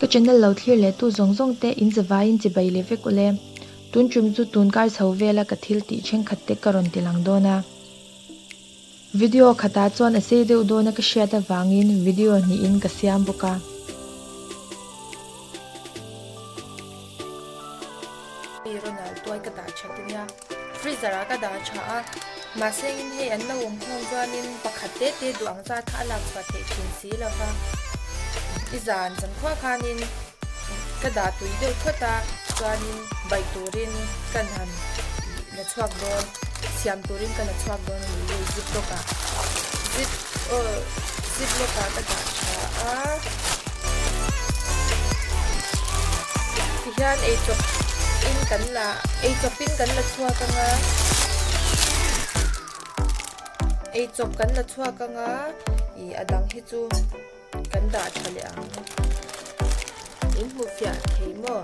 Ka channel lo thlir leh tu zawng zawng te in zavaiin chibai leh vek ule. Tun tum chu tun kar chho vela ka thil tih thenkhat te ka rawn ti lang dawn a. Video khatah chuan a sei deuh dawn a ka hriat avangin video hnihin ka siam bawk a. Ronald tuai ka dah that ania freezer ah ka dah tha a mahse in hei an lo awm khawm chuanin pakhat te te duh ang zat kha a lak chhuah theih thin si lova i zan zankhua khanin ka dah tui deuh phawt a chuanin baih turin kan han la chhuak dawn siam turin ka la chhuak dawn a ni hei zip lock ah zip aw zip lock ah ka dah tha a tihian eichawp in kan la eichawp in kan la chhuak anga eichawp kan la chhuak anga ih a dang hi chu. Kan dah tha leh ang. In hmuh fiah thei maw?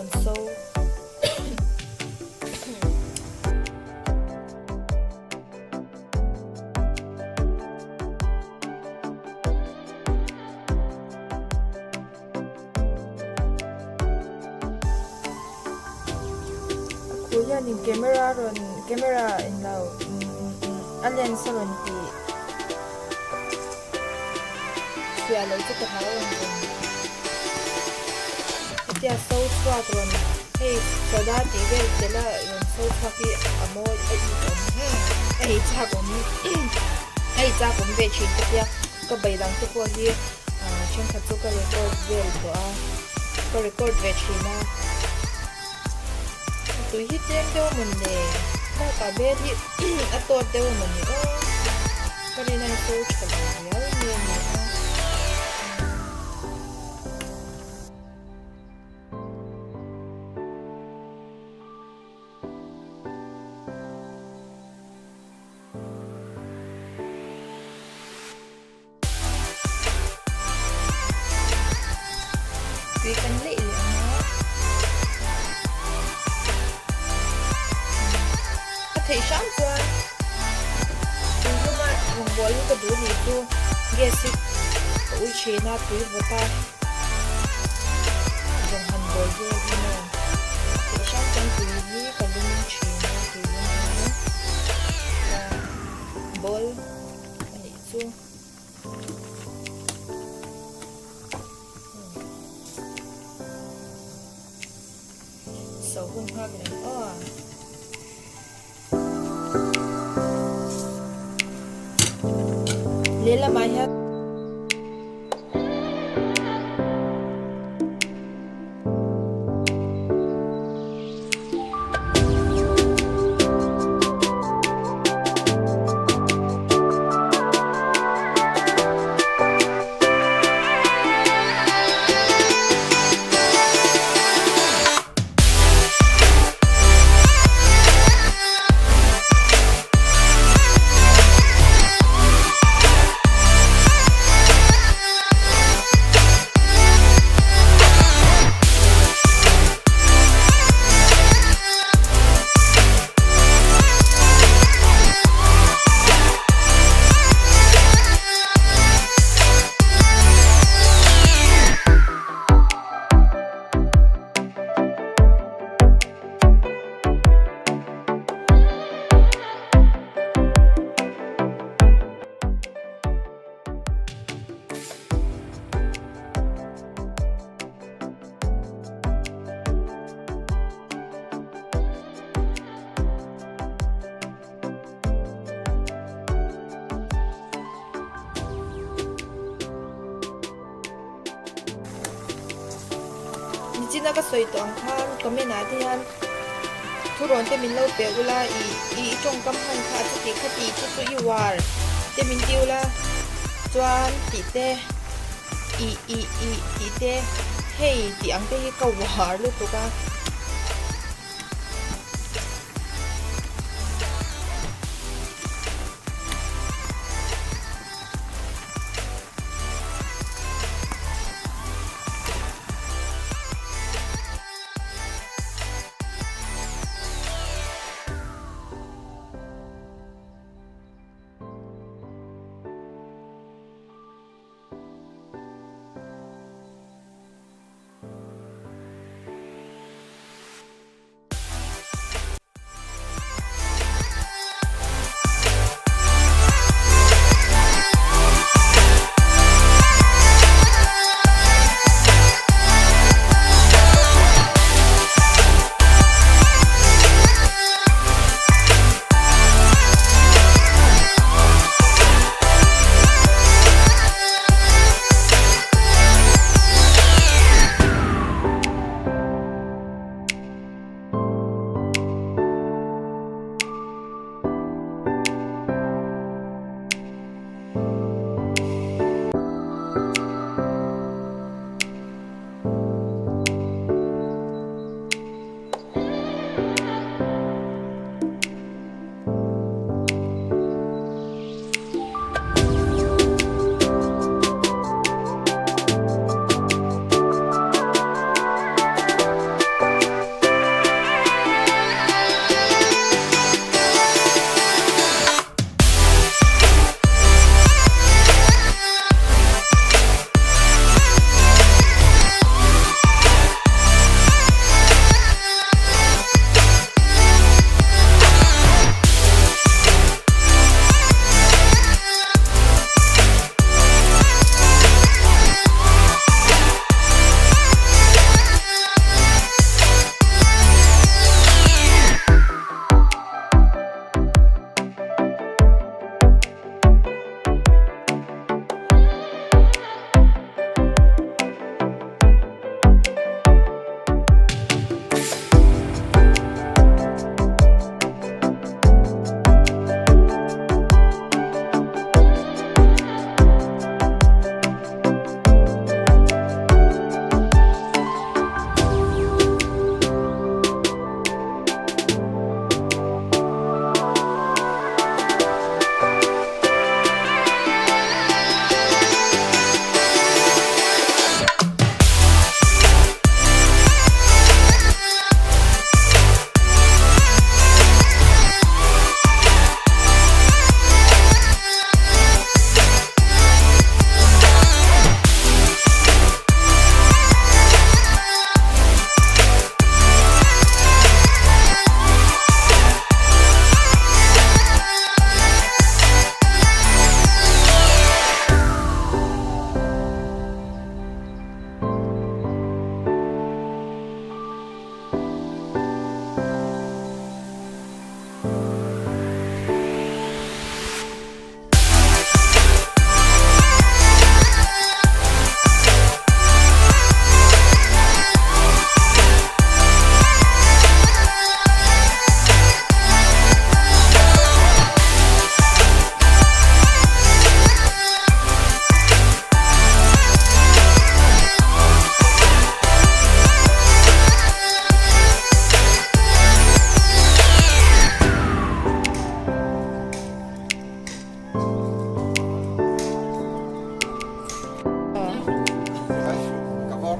rawn so. A khu hianin camera rawn camera englo a lens a rawn tih fiah loh chu ka hlau ang reng hetia so chhuak rawn hei soda tih vel tel a rawn so chhuak hi a mawi a it awm a ei chak awm a ei chak awm ve thin ka tia ka bei dang te pawh hi ah thenkhat chu ka record vel tawh a ka record ve thin a tui hi tlem deuh a mawn le bakah bel hi a tawt deuh a mawn ni aw ka rin a so tha lo riau nge ni a. Tui kan leih leh ang a. A theih hram chuan tui luma rawngbâwl hi ka duh nih chu gas hi ka ui thin a tui vawt a rawn han bawl vel hi maw theih hram chuan tui hi ka lum thin a tui lum hi ka bawl a nih chu. So hun nghak reng aw. Lehlamah hian. Nichina ka sawi tawh ang khan comment ah te hian thurawn te min lo pe ula i i tawngkam hman kha a chuti kha tih chu chu i uar te min ti ula chuan tih te i i i tih te hei tih ang te hi ka uar lutuk a.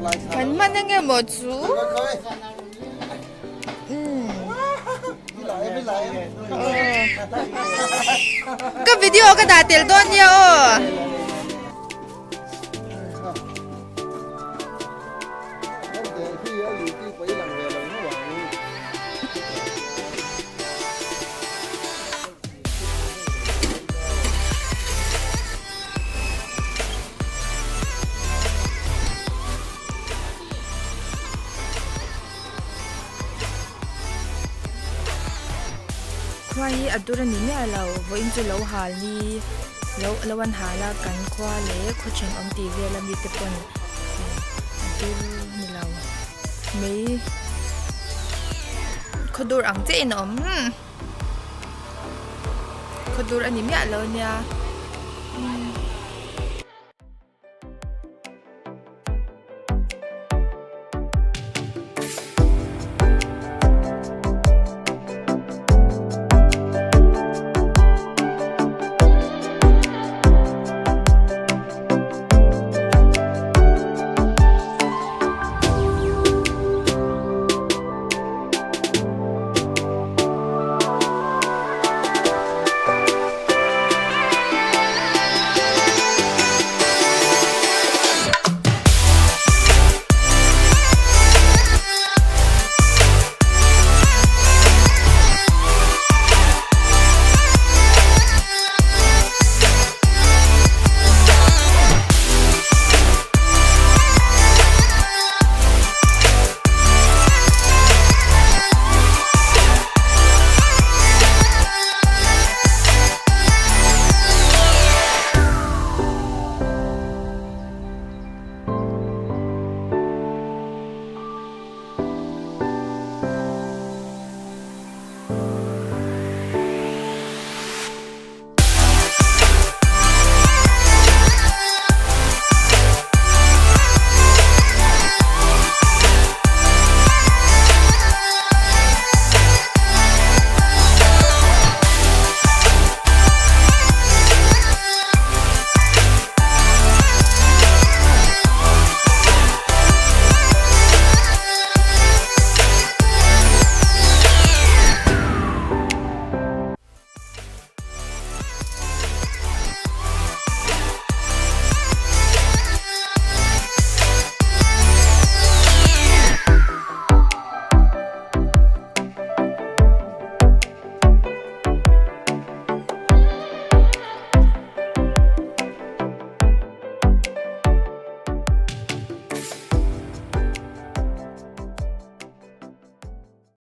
Kan man ange maw chu? Ka video ka dah tel dawn nia aw. Khua hi a dur a ni miah lo vawiin chu lo hal ni lo lo an hal a kan khua leh khaw thenawm tih vel ami te pawn a dur ni lo mai khaw dur ang chiah in a awm. Khaw dur a ni miah lo nia.